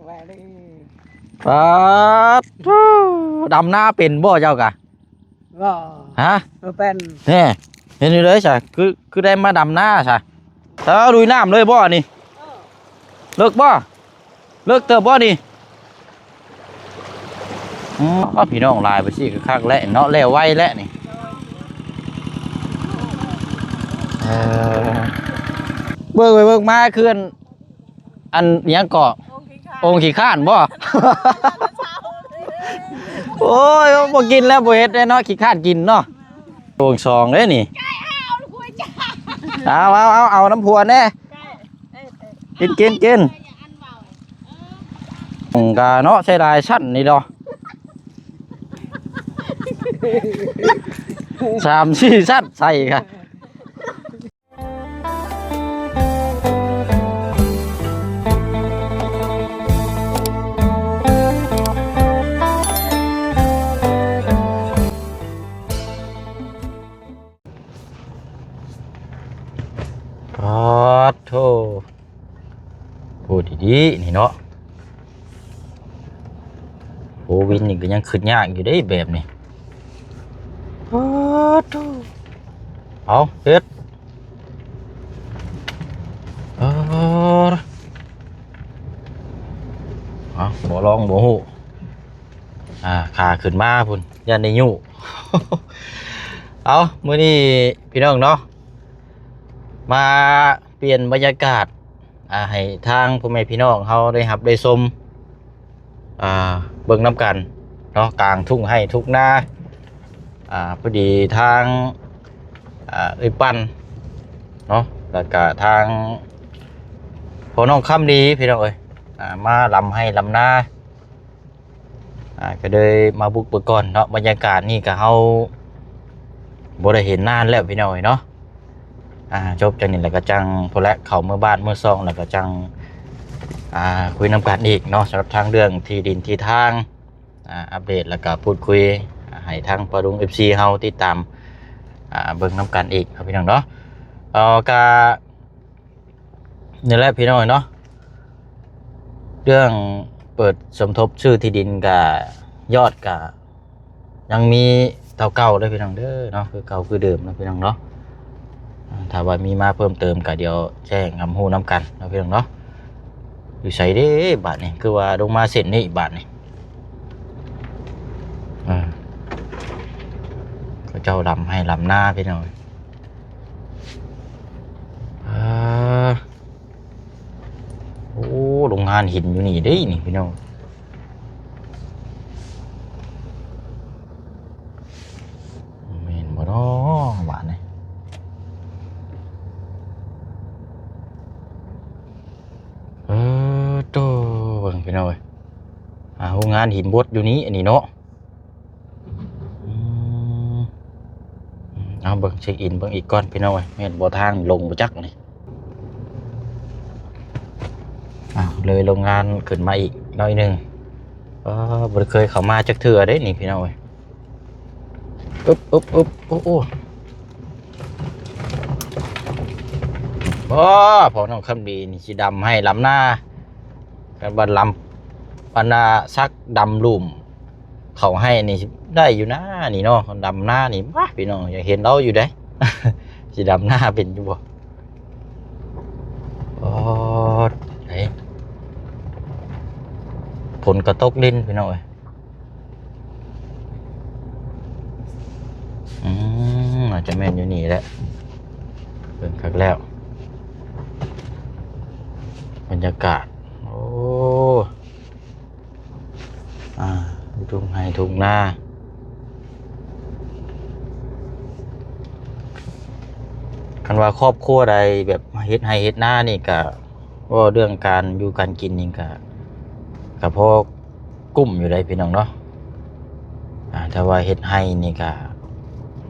ປາດໂທ້ ດຳນາເປັນບໍ່ເຈົ້າກະ? ບໍ່ ຮະ? ບໍ່ເປັນ. ແນ່ ເຫັນຢູ່ເລີຍຊະ ຄື ຄືໄດ້ມາດຳນາຊະ. ເອີ ລຸຍນ້ຳເລີຍບໍ່ອັນນີ້? ເອີ ເລິກບໍ່? ເລິກເຕີບບໍ່ນີ້? ອືມ ພີ່ນ້ອງຫຼາຍໄປຊິຄັກໆແຫຼະເນາະ ແລ້ວໄວແຫຼະນີ້. ເອີ ເບິ່ງໄປເບິ່ງມາຄືອັນ ອັນຫຍັງເກາະ ໂອ່ງຂີ້ຄ້ານບໍ່? ໂອ້ຍ ບໍ່ກິນແລ້ວ ບໍ່ເຮັດແລ້ວເນາະ ຂີ້ຄ້ານກິນເນາະ. ໂອ່ງສອງເດ້ນີ້ ເອົາ ເອົາ ເອົາ ເອົານຳຜົວແດ່. ກິນ ກິນ ກິນ ອືມ ກະເນາະ ໃຊ້ຫຼາຍຊັ້ນນີ້ດອກ ສາມສີ່ຊັ້ນໃສ່ກະ. ປາດໂທ້ ໂອ້ ດີໆ ນີ້ເນາະ. ໂອ້ ວິນນີ້ກໍຍັງຂຶ້ນຍາກຢູ່ເດ້ແບບນີ້. ປາດໂທ້ ເອົາເຮັດ ເອີ ເອົາ ບໍ່ລອງບໍ່ຮູ້. ອ່າ ຂາຂຶ້ນມາພຸ້ນ ຢ້ານໄດ້ຍູ້. ເອົາ ມື້ນີ້ພີ່ນ້ອງເນາະ ມາປ່ຽນບັນຍາກາດ ອ່າ ໃຫ້ທາງພໍ່ແມ່ພີ່ນ້ອງເຮົາໄດ້ຮັບໄດ້ຊົມ ອ່າ ເບິ່ງນຳກັນເນາະ ກາງທົ່ງໄຮ່ທົ່ງນາ. ອ່າ ພໍດີທາງ ອ່າ ເອື້ອຍປັນເນາະ ແລ້ວກະທາງພໍ່ນ້ອງຄຳດີ ພີ່ນ້ອງເອີຍ ອ່າ ມາລຳໄຮ່ລຳນາ. ອ່າ ກໍເລີຍມາບຸກເບິ່ງກ່ອນເນາະ ບັນຍາກາດນີ້ກໍເຮົາບໍ່ໄດ້ເຫັນນານແລ້ວພີ່ນ້ອງເອີຍເນາະ. ອ່າ ຈົບຈາກນີ້ແລ້ວກໍຈັ່ງພຸ້ນແຫຼະ ເຂົ້າເມືອບ້ານເມືອຊ່ອງ ແລ້ວກໍຈັ່ງ ອ່າ ຄຸຍນຳກັນອີກເນາະ ສຳລັບທາງເລື່ອງທີ່ດິນທີ່ທາງ. ອ່າ ອັບເດດ ແລ້ວກໍພູດຄຸຍ ອ່າ ໃຫ້ທາງປ້າລຸງ ເອັຟຊີ ເຮົາຕິດຕາມ ອ່າ ເບິ່ງນຳກັນອີກເນາະ ພີ່ນ້ອງເນາະ. ເອີ ກໍ ນີ້ແຫຼະພີ່ນ້ອງເນາະ ເລື່ອງເປີດສົມທົບຊື້ທີ່ດິນກະ ຍອດກະຍັງມີເທົ່າເກົ່າເດີພີ່ນ້ອງເດີເນາະ ຄືເກົ່າຄືເດີມເນາະ ພີ່ນ້ອງເນາະ. ອ່າ ຖ້າວ່າມີມາເພີ່ມເຕີມກະດຽວແຈ້ງໃຫ້ຮູ້ນຳກັນເນາະ ພີ່ນ້ອງເນາະ. ຢູ່ໃສເດ້ບາດນີ້ ຄືວ່າລົງມາເສັ້ນນີ້ບາດນີ້. ອ່າ ເຂົາເຈົ້າລຳໄຮ່ລຳນາພີ່ນ້ອງ. ອ່າ ໂອ້ ໂຮງງານຫີນຢູ່ນີ້ເດ້ນີ້ພີ່ນ້ອງ ແມ່ນບໍ່ເນາະບາດນີ້? ເອີ ໂຕ ເບິ່ງພີ່ນ້ອງເອີຍ ອ່າ ໂຮງງານຫີນບົດຢູ່ນີ້ ອັນນີ້ເນາະ. ອືມ ເອົາເບິ່ງເຊັກອິນເບິ່ງອີກກ່ອນພີ່ນ້ອງເອີຍ ແມ່ນບໍ່ທາງລົງບໍ່ຈັກນີ້. ອ້າວ ເລີຍໂຮງງານຂຶ້ນມາອີກໜ້ອຍໜຶ່ງ. ເອີ ບໍ່ໄດ້ເຄີຍເຂົ້າມາຈັກເທື່ອເດ້ນີ້ພີ່ນ້ອງເອີຍ. ອຶບ ອຶບ ອຶບ ໂອ້ ໂອ້ ໂອ້ ພໍ່ນ້ອງຄຳດີນີ້ຊິດຳໄຮ່ດຳນາ ຄັນວ່າລຳ ອັນນ່າ ສັກດຳລຸ່ມເຂົ້າໄຮ່ນີ້ໄດ້ຢູ່ນານີ້ເນາະ ດຳນານີ້. ວ້າ ພີ່ນ້ອງ ຢາກເຫັນລາວຢູ່ເດ້ ຊິດຳນາເປັນຢູ່ບໍ່? ໂອ້ ເອີ ຝົນກໍຕົກລິນ ພີ່ນ້ອງເອີຍ. ອືມ ອາດຈະແມ່ນຢູ່ນີ້ແຫຼະ ເບິ່ງຄັກແລ້ວ ບັນຍາກາດ ໂອ້ ອ່າ ທົ່ງໄຮ່ທົ່ງນາ. ຄັນວ່າຄອບຄົວໃດແບບເຮັດໄຮ່ເຮັດນານີ້ກະ ເວົ້າເລື່ອງການຢູ່ການກິນນີ້ກະ ກະພໍກຸ້ມຢູ່ໄດ໋ພີ່ນ້ອງເນາະ. ອ່າ ຖ້າວ່າເຮັດໄຮ່ນີ້ກະ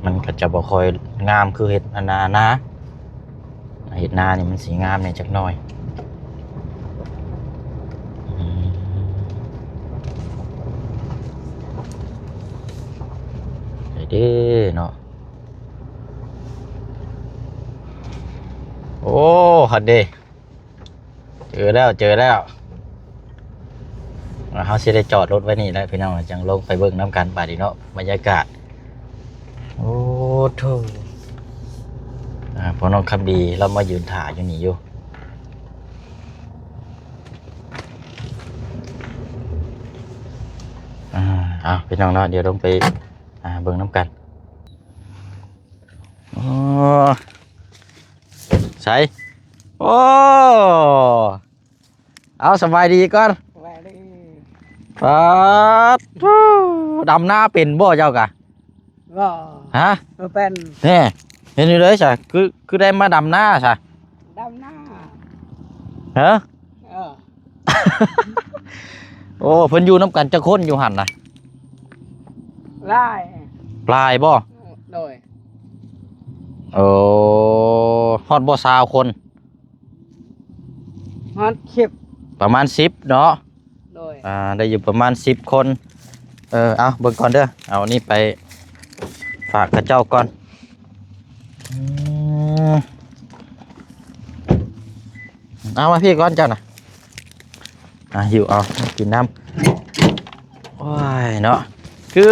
ມັນກະຈະບໍ່ຄ່ອຍງາມຄືເຮັດອັນນາ ນາ ເຮັດນານີ້ມັນຊິງາມແດ່ຈັກໜ້ອຍ. ອືມ ໄດ້ເດ້ເນາະ. ໂອ້ ຫັ້ນເດ້ ເຈີແລ້ວ ເຈີແລ້ວ. ເຮົາຊິໄດ້ຈອດລົດໄວ້ນີ້ແຫຼະພີ່ນ້ອງ ຈັ່ງລົງໄປເບິ່ງນຳກັນບາດນີ້ເນາະ ບັນຍາກາດ. ໂອ້ໂທ້ ອ່າ ພໍ່ນ້ອງຄຳດີລາວມາຢືນຖ້າຢູ່ນີ້ຢູ່. ອ່າ ເອົາ ພີ່ນ້ອງເນາະ ດຽວລົງໄປ ອ່າ ເບິ່ງນຳກັນ. ໂອ້ ໃສ ໂອ້ ເອົາ ສະບາຍດີກ່ອນ. ສະບາຍດີ. ປາດໂທ້ ດຳນາເປັນບໍ່ເຈົ້າກະ? ບໍ່. ຮະ? ບໍ່ເປັນ. ແນ່ ເຫັນຢູ່ເລີຍຊະ ຄື ຄືໄດ້ມາດຳນາຊະ? ດຳນາ. ຮະ? ເອີ. ໂອ້ ເພິ່ນຢູ່ນຳກັນຈັກຄົນຢູ່ຫັ້ນນະ? ຫຼາຍ. ຫຼາຍບໍ່? ໂດຍ. ໂອ້ ຮອດບໍ່ຊາວຄົນ? ຮອດສິບ. ປະມານສິບເນາະ. ໂດຍ. ອ່າ ໄດ້ຢູ່ປະມານສິບຄົນ. ເອີ ເອົາ ເບິ່ງກ່ອນເດີ ເອົາອັນນີ້ໄປຝາກເຂົາເຈົ້າກ່ອນ. ອືມ ເອົາມາພີ້ກ່ອນເຈົ້ານະ. ອ່າ ຫິ້ວເອົາກິນນຳ. ໂອ້ຍເນາະ ຄື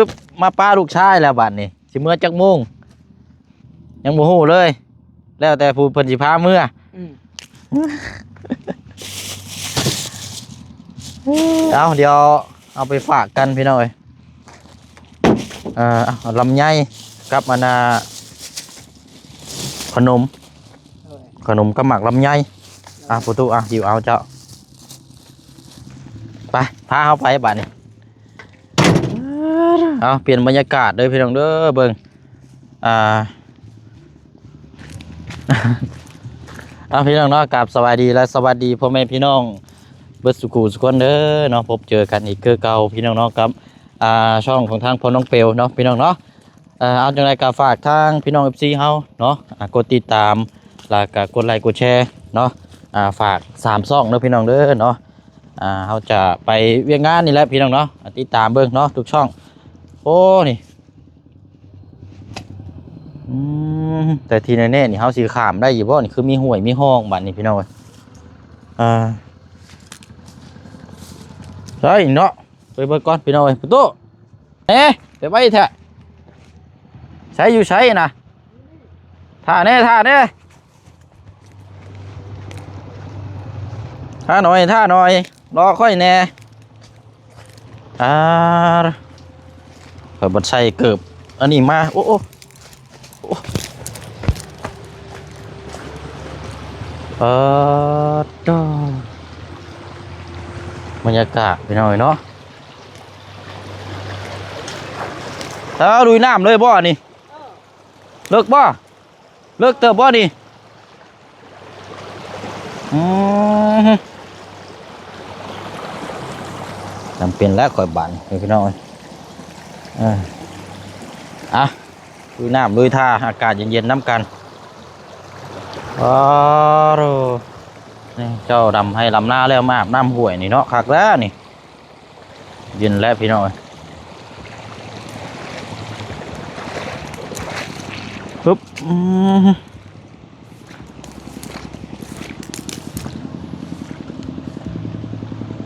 ມາປະລູກຊາຍແລ້ວບາດນີ້ ຊິເມືອຈັກໂມງ ຍັງບໍ່ຮູ້ເລີຍ ແລ້ວແຕ່ຜູ້ເພິ່ນຊິພາເມືອ. ອືມ. ເອົາ ດຽວເອົາໄປຝາກກັນພີ່ນ້ອງເອີຍ. ເອີ ເອົາ ເອົາລຳໄຍກັບອັນນ່າ ຂະໜົມ. ໂດຍ. ຂະໜົມກັບໝາກລຳໄຍ. ໂດຍ. ອ່ະ ປະຕູ ອ່ະ ຫິ້ວເອົາເຈົ້າ. ໄປ ພາເຮົາໄປບາດນີ້. ເອົາ ປ່ຽນບັນຍາກາດເດີພີ່ນ້ອງເດີ ເບິ່ງ ອ່າ ເອົາ ພີ່ນ້ອງເນາະ ກາບສະບາຍດີ ແລະ ສະຫວັດດີພໍ່ແມ່ພີ່ນ້ອງເບິດສູ່ຄູ່ສູ່ຄົນເດີເນາະ. ພົບເຈີກັນອີກຄືເກົ່າພີ່ນ້ອງເນາະ ກັບ ອ່າ ຊ່ອງຂອງທາງພໍ່ນ້ອງເປວເນາະ ພີ່ນ້ອງເນາະ. ເອີ ເອົາ ຈັ່ງໃດກໍຝາກທາງພີ່ນ້ອງ ເອັຟຊີ ເຮົາເນາະ ອ່າ ກົດຕິດຕາມ ແລ້ວກໍກົດໄລກົດແຊເນາະ. ອ່າ ຝາກສາມຊ່ອງເດີພີ່ນ້ອງເດີເນາະ. ອ່າ ເຮົາຈະໄປວຽກງານນີ້ແຫຼະພີ່ນ້ອງເນາະ ອ່າ ຕິດຕາມເບິ່ງເນາະທຸກຊ່ອງ. ໂອ້ ນີ້ ອືມ ແຕ່ທີ່ແນ່ໆນີ້ ເຮົາຊິຂ້າມໄດ້ຢູ່ບໍ່ນີ້? ຄືມີຫ້ວຍມີຮ່ອງບາດນີ້ພີ່ນ້ອງເອີຍ. ອ່າ ໃຊ່ເນາະ ໄປເບິ່ງກ່ອນພີ່ນ້ອງເອີຍ. ປະຕູ ເອ ໄປໄວແທ້ ໃສ ຢູ່ໃສນະ? ຖ້າແດ່ ຖ້າແດ່ ຖ້າໜ່ອຍ ຖ້າໜ່ອຍ ລໍຂ້ອຍແດ່. ອ່າ ຂ້ອຍບໍ່ໃສ່ເກີບອັນນີ້ມາ. ໂອ້ ໂອ້ ປາດໂທ້ ບັນຍາກາດພີ່ນ້ອງເອີຍເນາະ. ເອີ ລຸຍນ້ຳເລີຍບໍ່ອັນນີ້? ເອີ ເລິກບໍ່? ເລິກເຕີບບໍ່ນີ້? ອືມ ຈຳເປັນແລ້ວຂ້ອຍບາດນີ້ພີ່ນ້ອງເອີຍ. ເອີ ອ່ະ ລຸຍນ້ຳລຸຍທ່າ ອາກາດເຢັນໆນຳກັນ. ໂອ້ໂຫ ນີ້ເຈົ້າດຳໄຮ່ດຳນາແລ້ວ ມາອາບນ້ຳຫ້ວຍນີ້ເນາະ ຄັກແລ້ວນີ້. ເຢັນແລ້ວພີ່ນ້ອງເອີຍ. ປຶບ ອືມ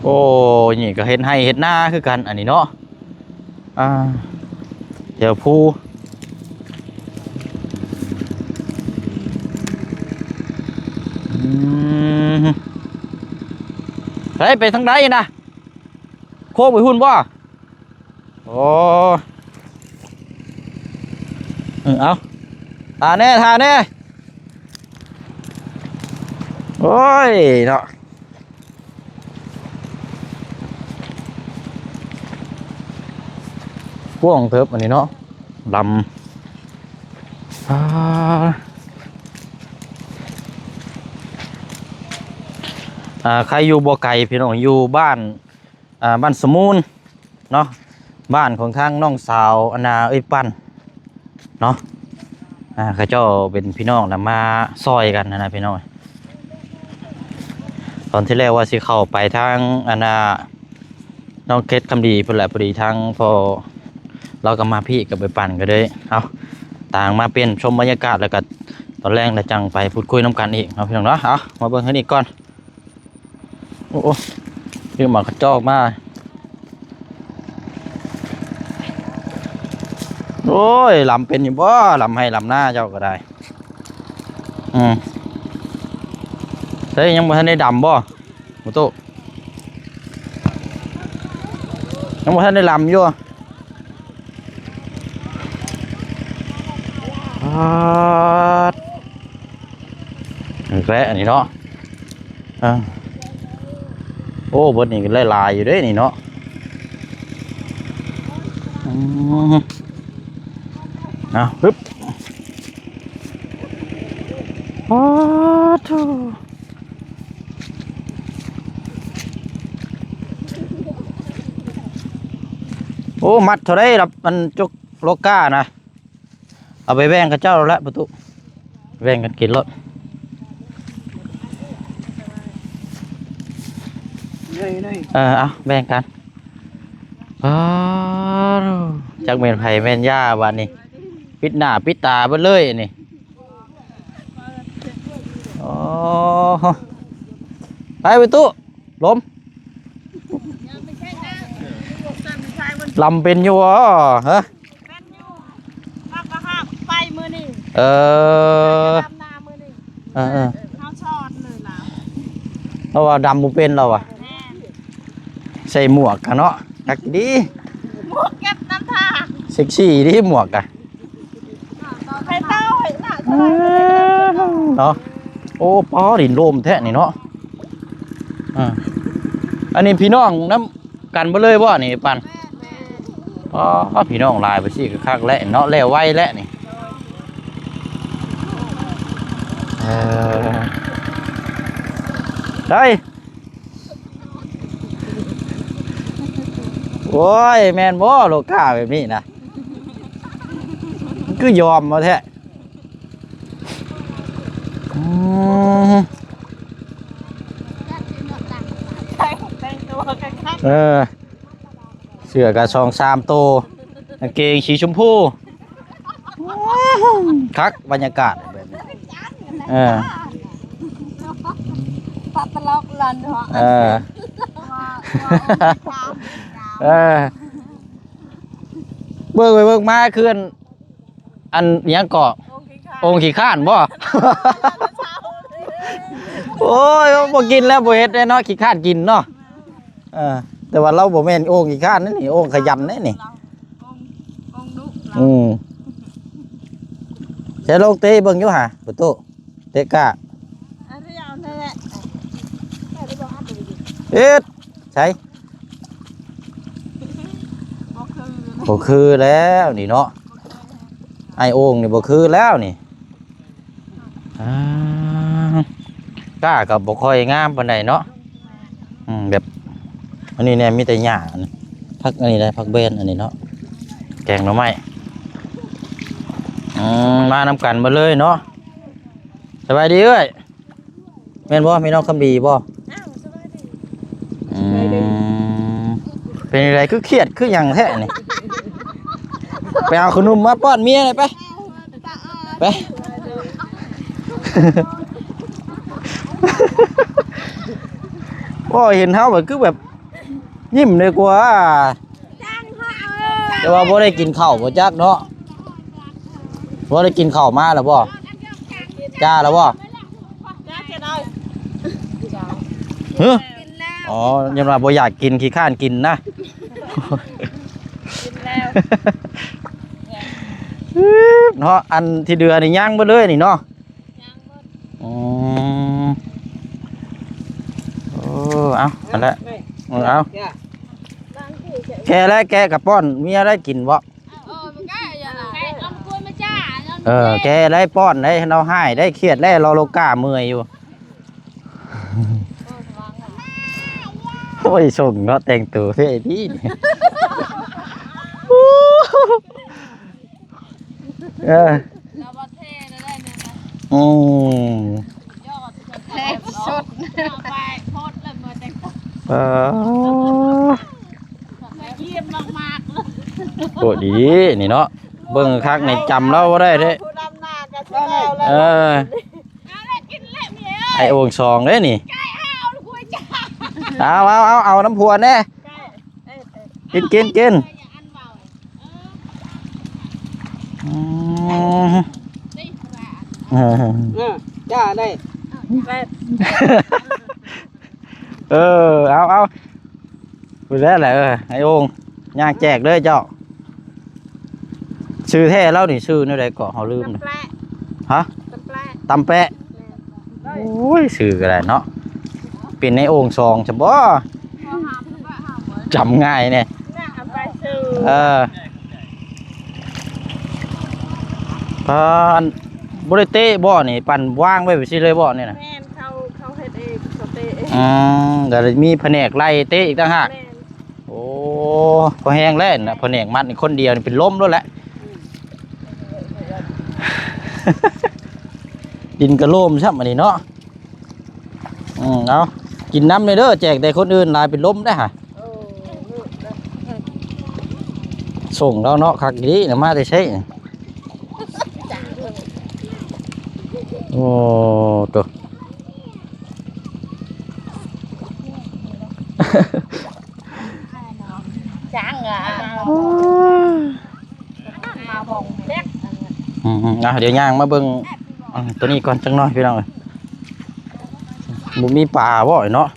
ໂອ້ ນີ້ກໍເຮັດໄຮ່ເຮັດນາຄືກັນອັນນີ້ເນາະ. ອ່າ ແຖວພູ ອືມ ໃສ ໄປທາງໃດນະ? ໂຄ້ງໄປພຸ້ນບໍ່? ໂອ້ ເອີ ເອົາ ຖ້າແດ່ ຖ້າແດ່. ໂອ້ຍເນາະ ກວ້າງເຕີບອັນນີ້ເນາະ ລຳ. ອ່າ ອ່າ ໃຄຢູ່ບໍ່ໄກພີ່ນ້ອງ ຢູ່ບ້ານ ອ່າ ບ້ານສະມູນເນາະ ບ້ານຂອງທາງນ້ອງສາວອັນນ່າເອື້ອຍປັ້ນເນາະ. ອ່າ ເຂົາເຈົ້າເປັນພີ່ນ້ອງນຳ ມາຊ່ອຍກັນຫັ້ນນະພີ່ນ້ອງ. ຕອນທີ່ແລກວ່າຊິເຂົ້າໄປທາງອັນນ່າ ນ້ອງເກັດຄຳດີພຸ້ນແຫຼະ ພໍດີທາງພໍ່ລາວກໍມາພີ້ກັບເອື້ອຍປັ້ນ ກໍເລີຍ ເອົາ ຕ່າງມາປ່ຽນຊົມບັນຍາກາດ ແລ້ວກໍຕອນແລງແລ້ວຈັ່ງໄປພູດຄຸຍນຳກັນອີກເນາະ ພີ່ນ້ອງເນາະ. ເອົາ ມາເບິ່ງທາງນີ້ກ່ອນ. ໂອ້ ໂອ້ ຖືໝາກກະຈອກມາ ໂອ້ຍ ລຳເປັນຢູ່ບໍ່? ລຳໄຮ່ລຳນາເຈົ້າກໍໄດ້. ອືມ ໃສ ຍັງບໍ່ທັນໄດ້ດຳບໍ່? ໂອ້ໂຕ ຍັງບໍ່ທັນໄດ້ລຳຢູ່. ປາດ ແກະອັນນີ້ເນາະ. ອ່າ ໂອ້ ເບິດນີ້ກໍຫຼາຍໆຢູ່ເດ້ນີ້ເນາະ. ອືມ ເອົາ ຮຶບ ປາດໂທ້ ໂອ້ ມັດເທົ່າໃດລະ ມັນຈົກໂລການະ? ເອົາໄປແບ່ງເຂົາເຈົ້າແລ້ວປະຕູ ແບ່ງກັນກິນໂລດ. ເອີ ເອົາແບ່ງກັນ. ອ້າວ ຈັກແມ່ນໃຜແມ່ນຢ່າບາດນີ້ ປິດໜ້າປິດຕາເບິດເລີຍນີ້. ໂອ້ ໄປປະຕູ ລົມ ລຳເປັນຢູ່ບໍ່? ຮະ ເປັນຢູ່ ເຮົາກໍຫາໄປມື້ນີ້. ເອີ ດຳນາມື້ນີ້. ເອີໆ ເຮົາສອນເລີຍລາວ ເພາະວ່າດຳບໍ່ເປັນລາວວ່າ. ແມ່ນ ໃສ່ໝວກກະເນາະ ຄັກດີ ໝວກເກັບນຳທາງ ເຊັກຊີດີໝວກກະ ໃຫ້ເຕົ້າໃຫ້ໜ້າ ເອີ ເນາະ. ໂອ້ ປ້າ ດິນໂລມແທ້ນີ້ເນາະ. ອ່າ ອັນນີ້ພີ່ນ້ອງນຳ ກັນເບິດເລີຍບໍ່ນີ້ປັນ? ແມ່ນໆ ອໍ ພີ່ນ້ອງຫຼາຍໄປຊີ້ກໍຄັກແຫຼະເນາະ ແລ້ວໄວແຫຼະນີ້. ເອີ ໄດ້ ໂອ້ຍ ແມ່ນບໍ່ໂລກາແບບນີ້ນະ? ມັນຄືຍອມເອົາແທ້. ອືມ ແຕ່ງຕົວຄັກໆ ເອີ ເສື້ອກະສອງສາມໂຕ ກາງເກງສີຊົມພູ ຄັກບັນຍາກາດແບບນີ້. ເອີ ປະຕະຫຼອກລັນເນາະ ເອີ ເອີ ເບິ່ງໄປເບິ່ງມາຄືອັນ ອັນຫຍັງເກາະ? ໂອ່ງຂີ້ຄ້ານ ໂອ່ງຂີ້ຄ້ານບໍ່? ໂອ້ຍ ບໍ່ກິນແລ້ວ ບໍ່ເຮັດແລ້ວເນາະ ຂີ້ຄ້ານກິນເນາະ. ເອີ ແຕ່ວ່າລາວບໍ່ແມ່ນໂອ່ງຂີ້ຄ້ານເດ້ນີ້ ໂອ່ງຂະຫຍັນເດ້ນີ້. ໂອ່ງ ໂອ່ງດຸລາວ. ອືມ ໃຊ້ລອງເຕະເບິ່ງຢູ່ຫາ ປະຕູ ເຕະກ້າ ອັນດຽວນັ້ນແຫຼະ ເຮັດ ໃສ ບໍ່ຄື ບໍ່ຄືແລ້ວນີ້ເນາະ ໄອ້ໂອ່ງນີ້ບໍ່ຄືແລ້ວນີ້. ອ່າ ກ້າກໍບໍ່ຄ່ອຍງາມປານໃດເນາະ. ອືມ ແບບ ອັນນີ້ແນ່ ມີແຕ່ຫຍ້າ ອັນນີ້ ຜັກ ອັນນີ້ໄດ້ ຜັກແບນ ອັນນີ້ເນາະ ແກງໜໍ່ໄມ້. ອືມ ມານຳກັນເບິດເລີຍເນາະ. ສະບາຍດີເອື້ອຍ. ແມ່ນບໍ່? ແມ່ນນ້ອງຄຳດີບໍ່? ອ້າວ ສະບາຍດີ. ອືມ ເປັນຈັ່ງໃດ ຄືຄຽດຄືຫຍັງແທ້ນີ້? ໄປເອົາຂະໜົມມາປ້ອນເມຍແດ່ໄປ ໄປ. ໂອ້ຍ ເຫັນເຮົາແບບ ຄືແບບ ຍິ້ມດີກວ່າ ແຕ່ວ່າບໍ່ໄດ້ກິນເຂົ້າບໍ່ຈັກເນາະ. ບໍ່ໄດ້ກິນເຂົ້າມາແລ້ວບໍ່? ຈ້າແລ້ວບໍ່? ຮຶ? ອໍ ຍັງວ່າບໍ່ຢາກກິນ ຂີ້ຄ້ານກິນນະ. ກິນແລ້ວເນາະ. ອັນທີ່ເດືອນີ້ຍັງເບິດເລີຍນີ້ເນາະ. ອືມ ໂອ້ ເອົາ ອັນລະ ເອີ ເອົາ ແກະແລ້ວ ແກະກະປ້ອນເມຍໄດ້ກິນບໍ່? ເອີ ແກະແລ້ວປ້ອນໄດ້ ລາວຮ້າຍໄດ້ ຄຽດແລ້ວ ລາວໂລກາເມື່ອຍຢູ່. ໂອ້ຍ ສົ່ງເນາະ ແຕ່ງໂຕເທ່ດີ. ເອີ ລາວວ່າແທ້ແລ້ວໄດ້ແນວນັ້ນ. ອືມ ຍອດ ແທ້ທີ່ສຸດ ເອົາໄປໂພສແລ້ວເມື່ອແຕ່ງໂຕ. ເອີ ມາຢ້ຽມມາກໆ ໂອ້ ດີນີ້ເນາະ ເບິ່ງຄັກນີ້ຈຳລາວບໍ່ໄດ້ເດ້. ຜູ້ນຳໜ້າກໍຊິແລ້ວແລ້ວ. ເອີ ເອົາແລ້ວ ກິນແລ້ວເມຍເອີຍ ໄອ້ໂອ່ງສອງເດ້ນີ້. ເອົາ ເອົາ ເອົາ ເອົານຳຜົວແດ່. ກິນ ກິນ ກິນ. ເອີ ອັນເວົ້າ ເອີ ເອີ ອືມ ເອີ ເອີ ຈ້າໄດ້ ແປດ ເອີ ເອົາ ເອົາ ພຸ້ນແຫຼະ ເອີ ໄອ້ໂອ່ງ ຍ່າງແຈກເດີເຈົ້າ. ຊື່ແທ້ລາວນີ້ຊື່ແນວໃດເກາະ ເຮົາລືມ ຕຳແປະ ນະ ຮະ ຕຳແປະ ຕຳແປະ ແມ່ນ ໂອ້ຍ ຊື່ກໍໄດ້ເນາະ ເປັນໃນໂອ່ງສອງຊະບໍ ຈຳງ່າຍແດ່ ເອີ ປານ ບໍ່ໄດ້ເຕະບໍນີ້ ປັ່ນວາງໄວ້ແບບຊີ້ເລີຍບໍນີ້ນະ ແມ່ນ ເຂົາ ເຂົາເຮັດເອງ ເຂົາເຕະເອງ ອືມ ແລ້ວມີພະແນກໄລ່ເຕະອີກຕ່າງຫາກ ແມ່ນ ໂອ້ ພໍແຮງແລ້ວນະ ພະແນກມັດນີ້ຄົນດຽວນີ້ເປັນລົມໂລດແຫຼະ ອືມ ດິນກະໂລມຊ້ຳອັນນີ້ເນາະ ອືມ ເອົາ ກິນນຳແດ່ເດີ ແຈກແຕ່ຄົນອື່ນຫຼາຍເປັນລົມໄດ໋ຫະ ໂອ້ ສົ່ງລາວເນາະ ຄັກອີ່ຫຼີນະ ມາແຕ່ໃສ ໂອ້ ໂຕ ຈ້າງອ່ະ ອືມ ເອົາ ດຽວຍ່າງມາເບິ່ງ ອາ ໂຕນີ້ກ່ອນຈັກໜ້ອຍພີ່ນ້ອງເອີຍ ບໍ່ມີປາບໍ່ເນາະ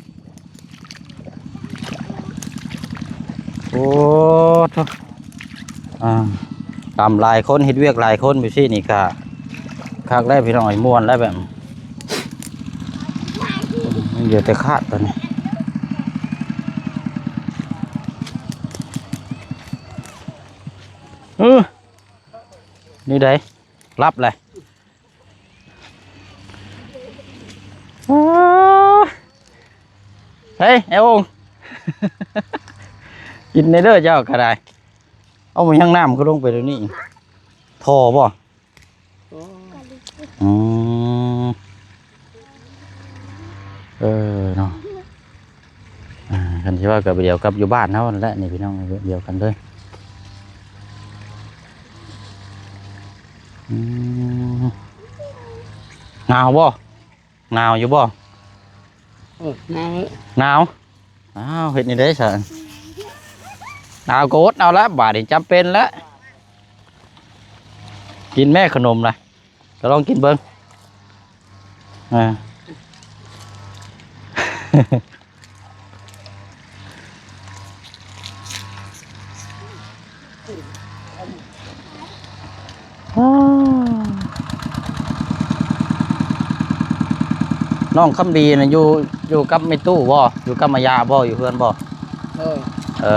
ໂອ້ໂທ້ ອ່າ ຕຳຫຼາຍຄົນ ເຮັດວຽກຫຼາຍຄົນ ແບບຊີ້ນີ້ກະຄັກແລ້ວພີ່ນ້ອງເອີຍ ມ່ວນແລ້ວແບບ ມັນເຫຼືອແຕ່ຄາດຕອນນີ້ ເອີ ນີ້ໃດ ຫຼັບແຫຼະ ເຮີ້ຍ ໄອ້ໂອ່ງ ກິນແດ່ເດີເຈົ້າກໍໄດ້ ເອົາມາຫຍັງ ນ້ຳຄືລົງໄປດຽວນີ້ ທໍ່ບໍ່? ອືມ ເອີເນາະ ອ່າ ຄັນຊິວ່າກໍດຽວກັບຢູ່ບ້ານເຮົານັ້ນແຫຼະນີ້ພີ່ນ້ອງ ດຽວກັນເລີຍ ອືມ ໜາວບໍ່? ໜາວຢູ່ບໍ່? ເອີ ໜາວ ໜາວ ອ້າວ ເຮັດແນວໃດຊະ? ໜາວກໍອົດເອົາລະ ບາດນີ້ຈຳເປັນລະ ກິນແມ້ຂະໜົມນະ ກໍລອງກິນເບິ່ງ ອ່າ ນ້ອງຄຳດີນະ ຢູ່ ຢູ່ກັບແມ່ຕູ້ບໍ່? ຢູ່ກັບອາຍາບໍ່? ຢູ່ເຮືອນບໍ່? ໂດຍ ເອີ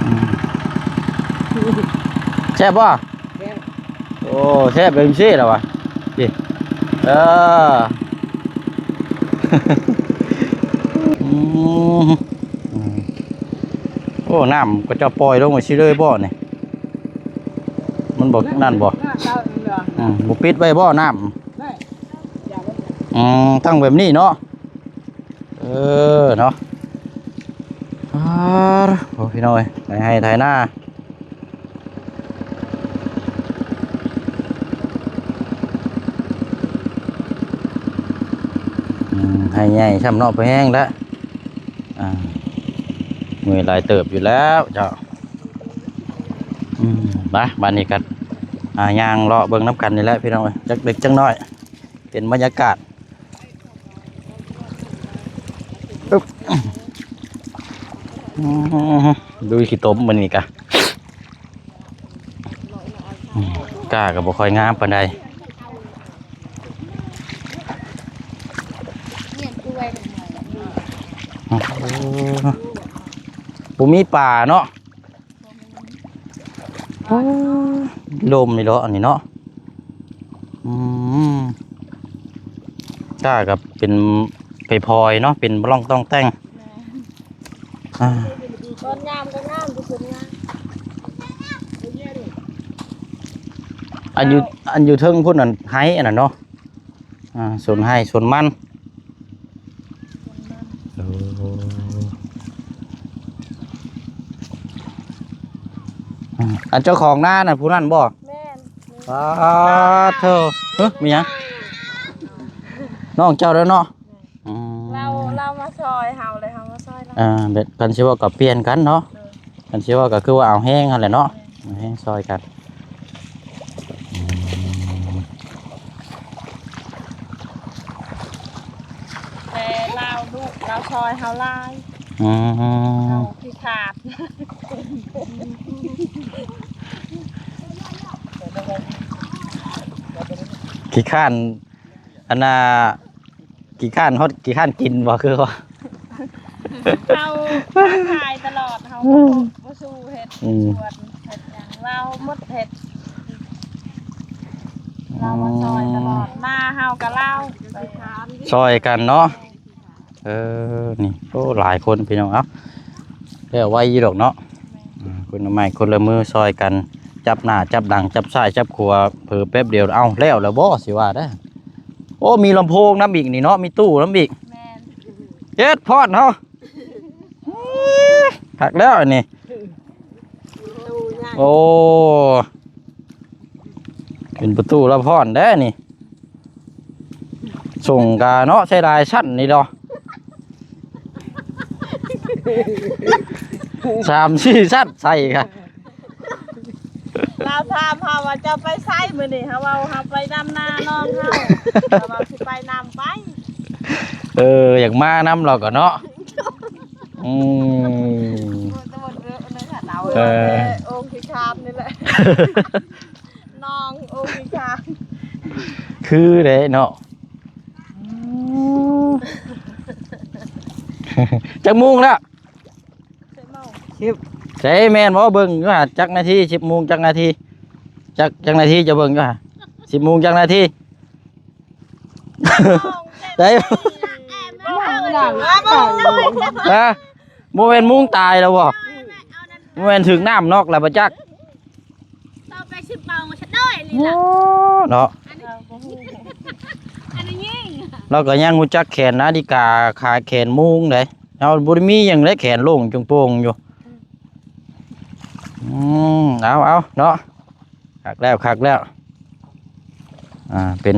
ອືມ ແຊບບໍ່? ແຊບ ໂອ້ ແຊບເປັນຊີ້ແລ້ວວະ ນີ້ ເອີ ອືມ ໂອ້ ນ້ຳກໍເຈົ້າປ່ອຍລົງໄປຊີ້ເລີຍບໍ່ນີ້? ມັນບໍ່ນັ້ນບໍ່? ອືມ ບໍ່ປິດໄວ້ບໍ່ນ້ຳ? ອືມ ຕັ້ງແບບນີ້ເນາະ ເອີເນາະ ອາ ໂອ້ ພີ່ນ້ອງເອີຍ ໄຖໄຮ່ໄຖນາ ອືມ ໄຮ່ໃຫຍ່ຊ້ຳເນາະ ພໍແຮງແລ້ວ ອ່າ ເມື່ອຍຫຼາຍເຕີບຢູ່ແລ້ວເຈົ້າ ອືມ ມາ ບາດນີ້ກໍ ອ່າ ຍ່າງເລາະເບິ່ງນຳກັນນີ້ແຫຼະ ພີ່ນ້ອງເອີຍ ຈັກເລັກຈັກນ້ອຍ ເປັນບັນຍາກາດ ອຶບ ອືມ ລຸຍຂີ້ຕົມມື້ນີ້ກະ ອືມ ກ້າກໍບໍ່ຄ່ອຍງາມປານໃດ ໂອ້ ບໍ່ມີປາເນາະ. ໂອ້ ລົມນີ້ເນາະ ອັນນີ້ເນາະ ອືມ ກ້າກໍເປັນໄປພອຍເນາະ ເປັນປະລ່ອງຕ້ອງແຕ່ງ ແມ່ນ ອ່າ ຕອນງາມກໍງາມ ແຕ່ສ່ວນງາມ ອັນຢູ່ ອັນຢູ່ເທິງພຸ້ນ ອັນໄຮ່ອັນນັ້ນເນາະ ອ່າ ສວນໄຮ່ສວນມັນ ໂອ້ ອັນເຈົ້າຂອງນານະ ຜູ້ນັ້ນບໍ່? ແມ່ນ ປາດໂທ້ ເອີ ມີຫຍັງ? ນ້ອງເຈົ້າເດີເນາະ ອືມ ລາວ ລາວມາຊ່ອຍເຮົາ ແລ້ວເຮົາມາຊ່ອຍລາວ ອ່າ ແບບ ຄັນຊິເວົ້າກໍປ່ຽນກັນເນາະ ໂດຍ ຄັນຊິເວົ້າກໍຄືວ່າເອົາແຮງຫັ້ນແຫຼະເນາະ ເອົາແຮງຊ່ອຍກັນ. ອືມ ແຕ່ລາວດຸ ລາວຊ່ອຍເຮົາຫຼາຍ. ອືມ ເຮົາຂີ້ຂາດ ຂີ້ຄ້ານ ອັນນ່າ ຂີ້ຄ້ານຮອດຂີ້ຄ້ານກິນບໍ່ ຄືວ່າ ເຮົາຂາຍຕະຫຼອດ ເຮົາ ອືມ ບໍ່ ບໍ່ສູ້ເຮັດ ອືມ ສວນເຮັດຫຍັງ ລາວໝົດເຮັດ ລາວມາຊ່ອຍຕະຫຼອດ ອືມ ມາເຮົາກໍລາວ ຊ່ອຍກັນເນາະ. ເອີ ນີ້ ໂອ້ ຫຼາຍຄົນພີ່ນ້ອງ ເອົ້າ ແລ້ວໄວຢູ່ດອກເນາະ ແມ່ນ ອືມ ຄົນລະໄມ້ຄົນລະມືຊ່ອຍກັນ ຈັບໜ້າຈັບຫຼັງ ຈັບຊ້າຍຈັບຂວາ ເຜີແປັບດຽວ ເອົ້າ ແລ້ວແລ້ວບໍ່ ຊິວ່າໄດ໋. ໂອ້ ມີລຳໂພງນຳອີກນີ້ເນາະ ມີຕູ້ນຳອີກ ແມ່ນ ເຮັດພອນເຮົາ ຄັກແລ້ວອັນນີ້ ຕູ້ໃຫຍ່ ໂອ້ ເປັນປະຕູລຳພອນເດ້ນີ້ ສົ່ງກະເນາະ ໃຊ້ຫຼາຍຊັ້ນນີ້ດອກ ສາມສີ່ຊັ້ນໃສ່ກະ ລາວຖາມເຮົາວ່າ ເຈົ້າໄປໃສມື້ນີ້ ເຮົາເວົ້າ ເຮົາໄປດຳນານ້ອງເຮົາ ລາວວ່າຊິໄປນຳໄປ ເອີ ຢາກມານຳລາວກໍເນາະ ອືມ ເອີ ໂອງທີ່ຊາມນີ້ແຫຼະ ນ້ອງໂອງທີ່ຊາມ ຄືເດ້ເນາະ ຈັກໂມງແລ້ວ? ສິບ ໃສແມ່ນບໍ່ ເບິ່ງຢູ່ຫາ ຈັກນາທີ ສິບໂມງຈັກນາທີ ຈັກ ຈັກນາທີ ຈະເບິ່ງຢູ່ຫາ ສິບໂມງຈັກນາທີ ໃສ ຮະ ບໍ່ແມ່ນມຸງຕາຍແລ້ວບໍ່ ບໍ່ແມ່ນຖືກນ້ຳນອກແລ້ວບໍ່ຈັກ ຕໍ່ໄປສິບໂມງຊະດ້ອຍນີ້ລະ ໂອ້ ເນາະ ອັນນີ້ ອັນນີ້ຍິງ ລາວກໍຍັງຮູ້ຈັກແຂນນາລິກາ ຂາແຂນໂມງເດ້ ເຮົາບໍ່ໄດ້ມີຫຍັງເດ້ ແຂນໂລ່ງໂປ່ງຢູ່ ອືມ ເອົາ ເອົາເນາະ ຄັກແລ້ວ ຄັກແລ້ວ ອ່າ ເປັນ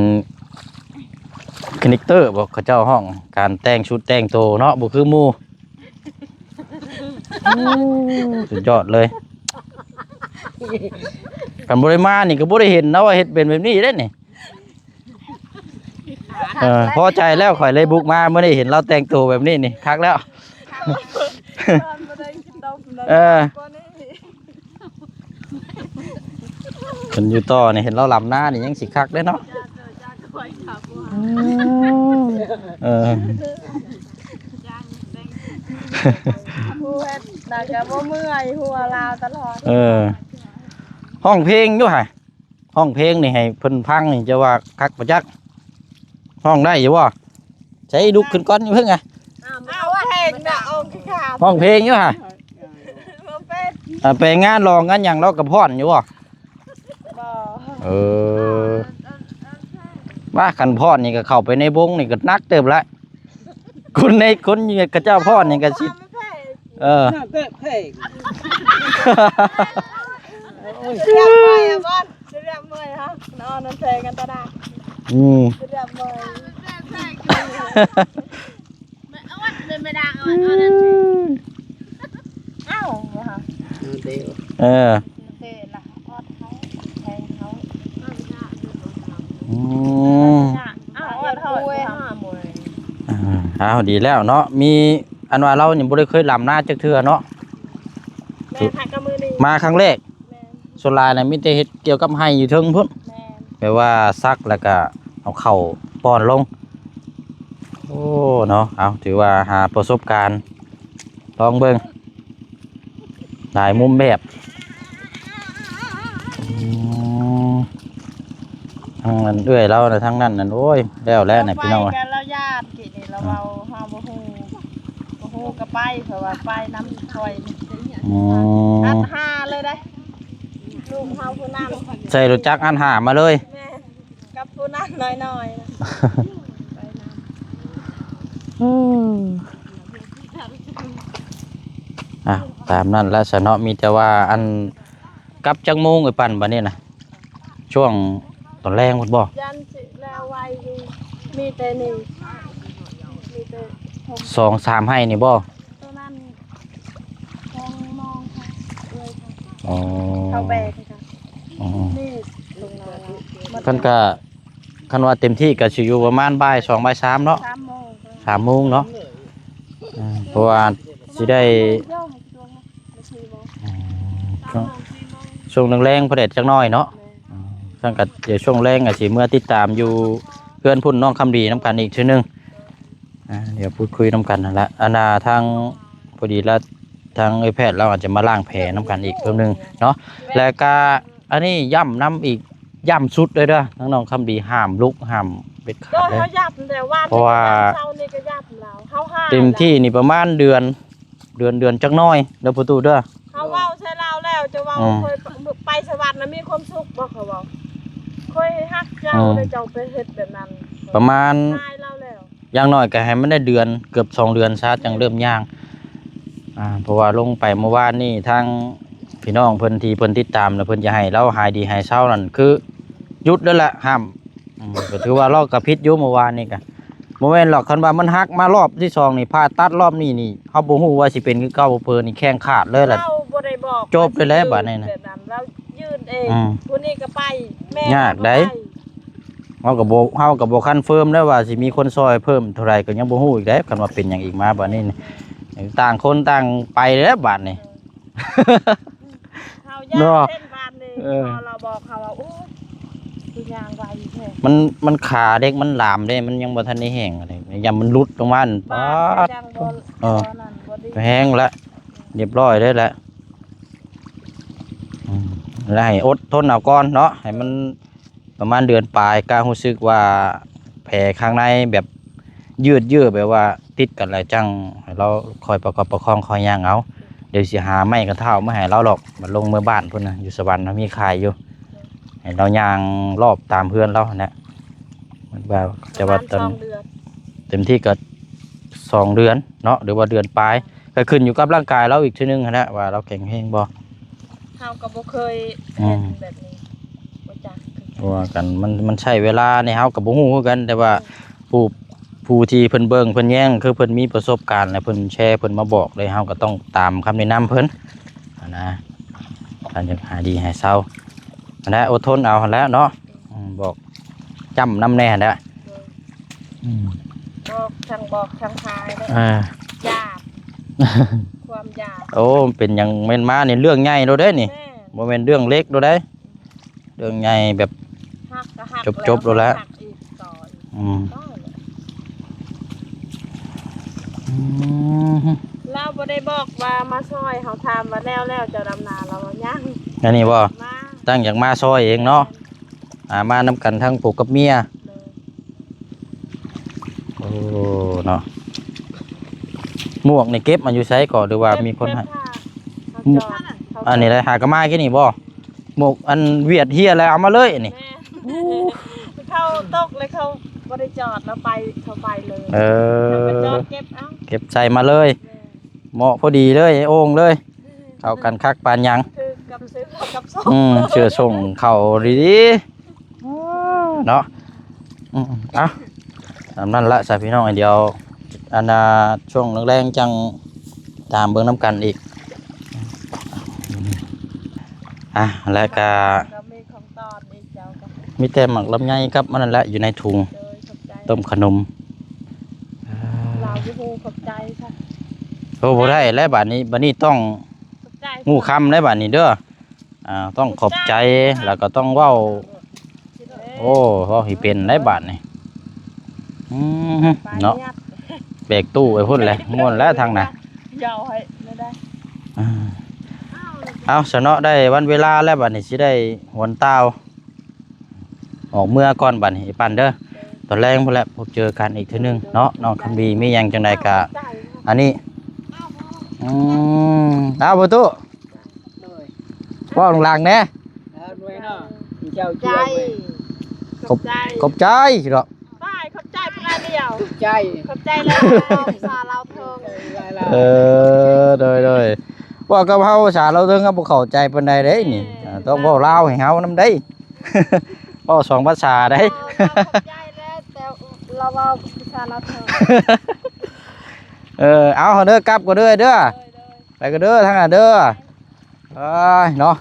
ຄາແຣັກເຕີບໍ ເຂົາເຈົ້າຮ້ອງ ການແຕ່ງຊຸດແຕ່ງໂຕເນາະ ບໍ່ຄືໝູ່ ໂອ້ ສຸດຍອດເລີຍ ຄັນບໍ່ໄດ້ມານີ້ກໍບໍ່ໄດ້ເຫັນເນາະວ່າເຮັດເປັນແບບນີ້ເດ້ນີ້ ເອີ ພໍໃຈແລ້ວ ຂ້ອຍເລີຍບຸກມາ ມື້ນີ້ເຫັນລາວແຕ່ງໂຕແບບນີ້ນີ້ ຄັກແລ້ວ ເອີ ເພິ່ນຢູ່ຕໍ່ນີ້ ເຫັນລາວລຳນານີ້ຍັງຊິຄັກເດ້ເນາະ ເອີ ຜູ້ເຮັດນະກະບໍ່ເມື່ອຍ ຫົວລາວຕະຫຼອດ ເອີ ຮ້ອງເພງຢູ່ຫະ ຮ້ອງເພງນີ້ໃຫ້ເພິ່ນຟັງນີ້ ຈະວ່າຄັກບໍ່ຈັກ ຮ້ອງໄດ້ຢູ່ບໍ່? ໃສ ລຸກຂຶ້ນກ່ອນ ຢ່າເພິ່ງອະ ເອົາເພງນະ ເອົາຄືຂ້າ ຮ້ອງເພງຢູ່ຫະ ບໍ່ເປັນ ອ່າ ໄປງານຫຼອງງານຫຍັງ ລາວກໍຟ້ອນຢູ່ບໍ່? ບໍ່ ເອີ ວ່າຄັນຟ້ອນນີ້ກໍເຂົ້າໄປໃນວົງນີ້ກໍໜັກເຕີບລະ ຄົນໃນ ຄົນເຂົາເຈົ້າຟ້ອນນີ້ກໍຊິ ເອີ ເພງ ໂອ້ຍ ເລື່ອງເມື່ອຍອະ ບ່ອນ ເລື່ອງເມື່ອຍຮະ ນອນນຳແພງກັນຕະດາ ອືມ ເລື່ອງເມື່ອຍ ເອົາ ເປັນໄປໄດ້ ເອົາ ເອົານັ້ນ ເອີ ເອີ ເຕະລະ ອອດເຂົາ ແທງເຂົາ ອືມ ເອົາ ເອົາ ເອົາ ເອົາ ດີແລ້ວເນາະ ມີ ອັນວ່າລາວນີ້ບໍ່ໄດ້ເຄີຍລຳນາຈັກເທື່ອເນາະ ແມ່ນ ຫາກະມື້ນີ້ ມາຄັ້ງແລກ ແມ່ນ ສ່ວນຫຼາຍນະມີແຕ່ເຮັດກ່ຽວກັບໄຮ່ຢູ່ເທິງພຸ້ນ ແມ່ນ ແບບວ່າສັກແລ້ວກະເອົາເຂົ້າປ້ອນລົງ ໂອ້ ເນາະ ເອົາ ຖືວ່າຫາປະສົບການ ລອງເບິ່ງ ຫຼາຍມຸມແບບ ອືມ ທາງນັ້ນເອື້ອຍລາວນະ ທາງນັ້ນນັ້ນ ໂອ້ຍ ແລ້ວແລ້ວນະ ໄປ ພີ່ນ້ອງເອີຍ ກັນລາວຢ້ານ ກີ້ນີ້ລາວເວົ້າ ເຮົາບໍ່ຮູ້ ບໍ່ຮູ້ກໍໄປ ເພາະວ່າໄປນຳຂ້ອຍ ອືມ ອັດຫາເລີຍເດ້ ລູກເຮົາຜູ້ນັ້ນ ໃສ່ລົດຈັກອັດຫາມາເລີຍ ແມ່ນ ກັບຜູ້ນັ້ນນ້ອຍໆນະ ໄປນຳ ອືມ ອ່ະ ຕາມນັ້ນລະຊະເນາະ ມີແຕ່ວ່າ ອັນ ກັບຈັກໂມງເອີຍ ປັ່ນ ບັດນີ້ນະ ຊ່ວງຕອນແລງພຸ້ນບໍ່? ຢ້ານຊິແລ້ວໄວຢູ່ ມີແຕ່ນີ້ ມີແຕ່ ສອງສາມໄຮ່ນີ້ບໍ່? ໂຕນັ້ນ ສອງໂມງ ອໍ ເຂົາແບກນີ້ກະ ອໍ ນີ້ລົງມາແລ້ວ ຄັນກະ ຄັນວ່າເຕັມທີ່ກະຊິຢູ່ປະມານບ່າຍສອງ ບ່າຍສາມເນາະ ສາມໂມງ ສາມໂມງເນາະ ອ່າ ເພາະວ່າຊິໄດ້ ອ່າ ຊ່ວງ ຊ່ວງແລງໆ ພໍແດດຈັກໜ້ອຍເນາະ ອ່າ ຊັ້ນກະດຽວຊ່ວງແລງກະຊິເມືອຕິດຕາມຢູ່ເຮືອນພຸ້ນນ້ອງຄຳດີນຳກັນອີກເທື່ອໜຶ່ງ ອ່າ ດຽວພູດຄຸຍນຳກັນຫັ້ນລະ ອັນນ່າ ທາງ ພໍດີລະ ທາງເອື້ອຍແພດລາວອາດຈະມາລ້າງແຜນຳກັນອີກເພີ່ມໜຶ່ງເນາະ ແລະກະອັນນີ້ຢ້ຳນຳອີກ ຢ້ຳສຸດເລີຍເດີ ທາງນ້ອງຄຳດີຫ້າມລຸກ ຫ້າມເດັດຂາດເລີຍ ເຮົາຢ້ຳແຕ່ວ່າ ເພາະວ່າ ເຊົ້ານີ້ກະຢ້ຳລາວ ເຮົາຫ້າມເຕັມທີ່ນີ້ປະມານເດືອນ ເດືອນ ເດືອນຈັກໜ້ອຍເດີພໍ່ຕູ້ເດີ ເຮົາເວົ້າໃສ່ລາວແລ້ວ ເຈົ້າເວົ້າ ອືມ ຂ້ອຍໄປສະຫວັນນະມີຄວາມສຸກບໍ່ ເຂົາເວົ້າ ຂ້ອຍຮັກເຈົ້າ ອືມ ແລ້ວເຈົ້າໄປເຮັດແບບນັ້ນ ປະມານ ອາຍລາວແລ້ວ ຢ່າງໜ້ອຍກະໃຫ້ມັນໄດ້ເດືອນ ເກືອບສອງເດືອນຊະ ຈັ່ງເລີ່ມຍ່າງ ອ່າ ເພາະວ່າລົງໄປມື້ວານນີ້ ທາງພີ່ນ້ອງເພິ່ນທີ່ເພິ່ນຕິດຕາມ ແລ້ວເພິ່ນຈະໃຫ້ລາວຫາຍດີຫາຍເຊົານັ້ນ ຄືຢຸດເລີຍລະ ຫ້າມ ອືມ ກະຖືວ່າລາວກະຜິດຢູ່ມື້ວານນີ້ກະ ບໍ່ແມ່ນດອກ ຄັນວ່າມັນຫັກມາລອບທີສອງນີ້ ຜ່າຕັດລອບນີ້ນີ້ ເຮົາບໍ່ຮູ້ວ່າຊິເປັນຄືເກົ່າບໍ່ເພີນີ້ ແຂ້ງຂາດເລີຍລະ ເຮົາບໍ່ໄດ້ບອກ ຈົບເລີຍແຫຼະບາດນີ້ນະ ແບບນັ້ນລາວຍື່ນເອງ ອືມ ຜູ້ນີ້ກະໄປ ແມ່ ຍາກໃດ ກະໄປ ເຮົາກະບໍ່ ເຮົາກະບໍ່ຄອນເຟີມແລ້ວວ່າຊິມີຄົນຊ່ອຍເພີ່ມເທົ່າໃດ ກະຍັງບໍ່ຮູ້ອີກເດ້ ຄັນວ່າເປັນຫຍັງອີກມາບາດນີ້ ຕ່າງຄົນຕ່າງໄປແລ້ວບາດນີ້ ເຮົາຢ້ານເນາະ ເສັ້ນບາດນີ້ ເອີ ພໍລາວບອກເຮົາວ່າ ໂອ້ຍ ຄືຍ່າງໄວແທ້ ມັນ ມັນຂາເດັກມັນຫຼາມເດ້ ມັນຍັງບໍ່ທັນໄດ້ແຫ້ງເດ ຢ້ານມັນຫຼຸດລົງມາ ບາດ ປາດ ຍັງບໍ່ ເອີ ບໍ່ນັ້ນບໍ່ດີ ແຫ້ງລະ ລຽບຮ້ອຍເລີຍລະ ອືມ ແລ້ວໃຫ້ອົດທົນເອົາກ່ອນເນາະ ໃຫ້ມັນ ປະມານເດືອນປາຍ ກະຮູ້ສຶກວ່າແຜຂ້າງໃນແບບຍືດເຍື້ອ ແບບວ່າຕິດກັນແລ້ວ ຈັ່ງໃຫ້ລາວຄອຍປະຄັບປະຄອງ ຄອຍຍ່າງເອົາ ດຽວຊິຫາໄມ້ກັນທ້າວມາໃຫ້ລາວດອກ ມັນລົງເມືອບ້ານພຸ້ນນະ ຢູ່ສະຫວັນນະມີຂາຍຢູ່ ໃຫ້ລາວຍ່າງລອບຕາມເຮືອນລາວຫັ້ນແຫຼະ ແຕ່ວ່າ ປະມານສອງເດືອນ ເຕັມທີ່ກະສອງເດືອນເນາະ ຫຼືວ່າເດືອນປາຍ ກະຂຶ້ນຢູ່ກັບຮ່າງກາຍລາວອີກເທື່ອໜຶ່ງຫັ້ນແຫຼະ ວ່າລາວແຂງແຮງບໍ່ ເຮົາກະບໍ່ເຄີຍ ອືມ ເຫັນແບບນີ້ ບໍ່ຈັກ ເພາະວ່າກັນ ມັນ ມັນໃຊ້ເວລານີ້ ເຮົາກະບໍ່ຮູ້ຄືກັນ ແຕ່ວ່າ ອືມ ຜູ້ ຜູ້ທີ່ເພິ່ນເບິ່ງເພິ່ນແຍງ ຄືເພິ່ນມີປະສົບການ ແລະເພິ່ນແຊ ເພິ່ນມາບອກເລີຍ ເຮົາກະຕ້ອງຕາມຄຳແນະນຳເພິ່ນຫັ້ນນະ ຄັນຢາກຫາຍດີຫາຍເຊົາຫັ້ນແຫຼະ ອົດທົນເອົາຫັ້ນແຫຼະເນາະ ອືມ ບອກຈ້ຳນຳແດ່ຫັ້ນແຫຼະ ໂດຍ ອືມ ບອກທັງບອກທັງພາຍເດ້ ເອີ ຢ້ານ ຄວາມຢ້ານ ໂອ້ ເປັນຫຍັງແມ່ນມານີ້ ເລື່ອງໃຫຍ່ໂລດເດ້ນີ້ ແມ່ນ ບໍ່ແມ່ນເລື່ອງເລັກໂລດເດ້ ເລື່ອງໃຫຍ່ແບບ ຮັກກະຮັກ ຈົບໆ ໂລດແຫຼະ ຮັກອີກຕໍ່ອີກ ອືມ ຕໍ່ແຫຼະ ອືມ ລາວບໍ່ໄດ້ບອກວ່າມາຊ່ອຍ ເຮົາຖາມວ່າແລ້ວແລ້ວ ເຈົ້າດຳນາ ລາວວ່າຍັງ ອັນນີ້ບໍ່ ມາ ຕັ້ງຢາກມາຊ່ອຍເອງເນາະ ແມ່ນ ອ່າ ມານຳກັນທັງຜົວກັບເມຍ ໂດຍ ໂອ້ ເນາະ ໝວກນີ້ເກັບມາຢູ່ໃສກໍ ຫຼືວ່າມີຄົນໃຫ້ ເກັບ ເກັບ ອັນນີ້ໄດ້ຫາກະມາກີ້ນີ້ບໍ່ ໝວກອັນຫວຽດເຮ່ຍແລ້ວເອົາມາເລີຍອັນນີ້ ແມ່ນ ເຂົາຕົກແລ້ວເຂົາບໍ່ໄດ້ຈອດ ລາວໄປ ເຂົາໄປເລີຍ ເອີ ເຂົາໄປຈອດເກັບເອົາ ເກັບໃສ່ມາເລີຍ ແມ່ນ ເໝາະພໍດີເລີຍ ໂອ່ງເລີຍ ເຂົ້າກັນຄັກປານຫຍັງ ຄືກັບເສື້ອກັບໂສ້ງ ອືມ ເສື້ອໂສ້ງເຂົ້າດີໆ ເນາະ ອືມ ເອົາ ຕາມນັ້ນລະຊະພີ່ນ້ອງ ດຽວ ອັນນ່າ ຊ່ວງແລງໆ ຈັ່ງຕາມເບິ່ງນຳກັນອີກ ອ່ະ ແລ້ວກະ ມີແຕ່ໝາກລຳໄຍກັບອັນນັ້ນແຫຼະ ຢູ່ໃນຖົງ ໂດຍ ຂອບໃຈ ຕົ້ມຂະໜົມ ລາວບໍ່ຮູ້ຂອບໃຈຊະ ໂອ້ ບໍ່ໄດ້ແລ້ວບາດນີ້ ບາດນີ້ຕ້ອງ ຂອບໃຈ ຮູ້ຄຳແລ້ວບາດນີ້ເດີ ອ່າ ຕ້ອງຂອບໃຈ ແລ້ວກໍຕ້ອງເວົ້າ ໂອ້ ເວົ້າໃຫ້ເປັນໄດ໋ບາດນີ້ ອືມ ເນາະ ແບກຕູ້ໄປພຸ້ນແຫຼະ ມ່ວນແລ້ວທາງໜ້າ ເຍົາໃຫ້ໄດ້ ອ່າ ເອົາຊະເນາະ ໄດ້ວັນເວລາແລ້ວ ບາດນີ້ຊິໄດ້ຫວນຕ່າວ ອອກເມືອກ່ອນບາດນີ້ ໄອ້ປັ້ນເດີ ຕອນແລງພຸ້ນແຫຼະ ພົບເຈີກັນອີກເທື່ອໜຶ່ງເນາະ ນ້ອງຄຳດີ ມີຫຍັງຈັ່ງໃດກະ ອັນນີ້ ອືມ ເອົາ ປະຕູ ໂດຍ ເວົ້າຫຼັງໆແດ່ ເອີ ໂດຍເນາະ ເຈົ້າ ຂອບໃຈ ຂອບໃຈ ຂອບໃຈເນາະ ປ້າຍ ຂອບໃຈພວກເຮົາດຽວ ຂອບໃຈ ຂອບໃຈຫຼາຍໆ ສາລາວເທິງ ເອີ ໂດຍໆ ເວົ້າກັບເຮົາພາສາລາວເທິງ ເຮົາບໍ່ເຂົ້າໃຈປານໃດເດ້ນີ້ ເອີ ອ່າ ຕ້ອງເວົ້າລາວໃຫ້ເຮົານຳເດ້ ເວົ້າສອງພາສາໄດ໋ ເອີ ເວົ້າຂອບໃຈແລ້ວ ແຕ່ລາວເວົ້າພາສາລາວເທິງ ເອີ ເອົາເດີ ກັບກ່ອນເດີ ເດີ ໂດຍໆ ໄປກ່ອນເດີ ທາງນັ້ນເດີ ອ້າຍເນາະ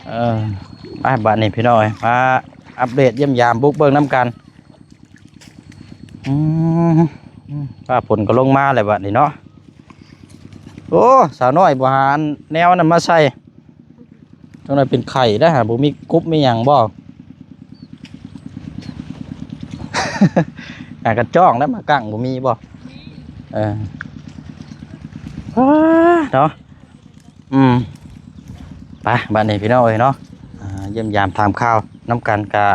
ເອີ ໄປບາດນີ້ພີ່ນ້ອງເອີຍ ມາອັບເດດຢ້ຽມຢາມບຸກເບິ່ງນຳກັນ. ອືມ ຟ້າຝົນກໍລົງມາແລ້ວບາດນີ້ເນາະ. ໂອ້ ສາວນ້ອຍບໍ່ຫາແນວນັ້ນມາໃສ່ ຈັ່ງໃດເປັນໄຂ້ໄດ໋ຫາ ບໍ່ມີກຸບມີຫຍັງບໍ່? ຫາກະຈ້ອງໄດ້ມາກັ້ງບໍ່ມີບໍ່? ເອີ ເນາະ ອືມ ໄປບາດນີ້ພີ່ນ້ອງເອີຍເນາະ ອ່າ ຢ້ຽມຢາມຖາມຂ່າວນຳກັນ ກະ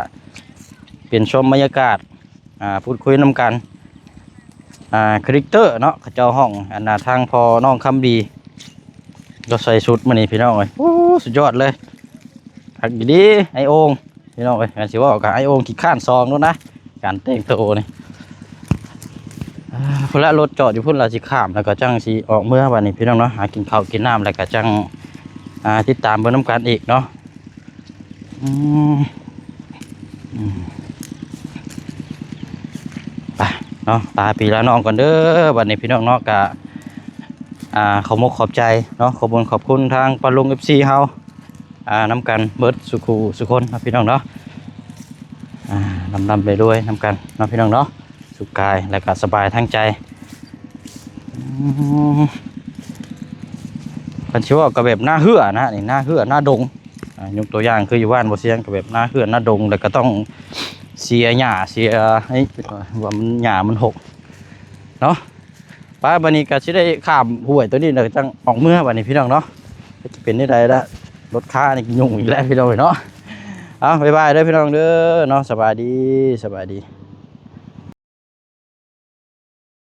ປ່ຽນຊົມບັນຍາກາດ ອ່າ ພູດຄຸຍນຳກັນ ອ່າ ຄາແຣັກເຕີເນາະ ເຂົາເຈົ້າຮ້ອງ ອັນນ່າ ທາງພໍ່ນ້ອງຄຳດີ ລາວໃສ່ຊຸດມື້ນີ້ພີ່ນ້ອງເອີຍ ໂອ້ ສຸດຍອດເລີຍ ຄັກອີ່ຫຼີ ອ້າຍໂອ່ງ ພີ່ນ້ອງເອີຍ ຄັນຊິເວົ້າກໍອ້າຍໂອ່ງຂີ້ຄ້ານຊອງໂລດນະ ການແຕ່ງໂຕນີ້ ອ່າ ພຸ້ນລະ ລົດຈອດຢູ່ພຸ້ນລະ ຊິຂ້າມ ແລ້ວກໍຈັ່ງຊິອອກເມືອບາດນີ້ພີ່ນ້ອງເນາະ ຫາກິນເຂົ້າກິນນ້ຳ ແລ້ວກໍຈັ່ງ ອ່າ ຕິດຕາມເບິ່ງນຳກັນອີກເນາະ. ອືມ ອືມ ໄປເນາະ ລາພີ່ລານ້ອງກ່ອນເດີ ບັດນີ້ພີ່ນ້ອງເນາະ ກະ ອ່າ ຂອບມົກຂອບໃຈເນາະ ຂອບບຸນຂອບຄຸນທາງປ້າລຸງ ເອັຟຊີ ເຮົາ ອ່າ ນຳກັນເບິດສູ່ຄູ່ສູ່ຄົນເນາະ ພີ່ນ້ອງເນາະ ອ່າ ລ່ຳໆລວຍໆນຳກັນເນາະ ພີ່ນ້ອງເນາະ ສຸກກາຍ ແລ້ວກະສະບາຍທາງໃຈ. ອືມ ຄັນຊິເວົ້າກໍແບບນາເຮືອນະ ນີ້ນາເຮືອນາດົງ ອ່າ ຍົກຕົວຢ່າງຄືຢູ່ບ້ານບໍ່ຊຽງ ກໍແບບນາເຮືອນາດົງ ແລ້ວກໍຕ້ອງເສຍຫຍ້າເສຍ ເອີ ວ່າມັນຫຍ້າມັນຫົກເນາະ. ໄປ ບັດນີ້ກໍຊິໄດ້ຂ້າມຫ້ວຍຕົວນີ້ ແລ້ວກໍຈັ່ງອອກເມືອບັດນີ້ພີ່ນ້ອງເນາະ ຈະເປັນແນວໃດລະ ລົດຄານີ້ຫຍຸ້ງອີກແລ້ວພີ່ນ້ອງເອີຍເນາະ. ເອົາ ບາຍບາຍເດີພີ່ນ້ອງເດີເນາະ ສະບາຍດີ ສະບາຍດີ.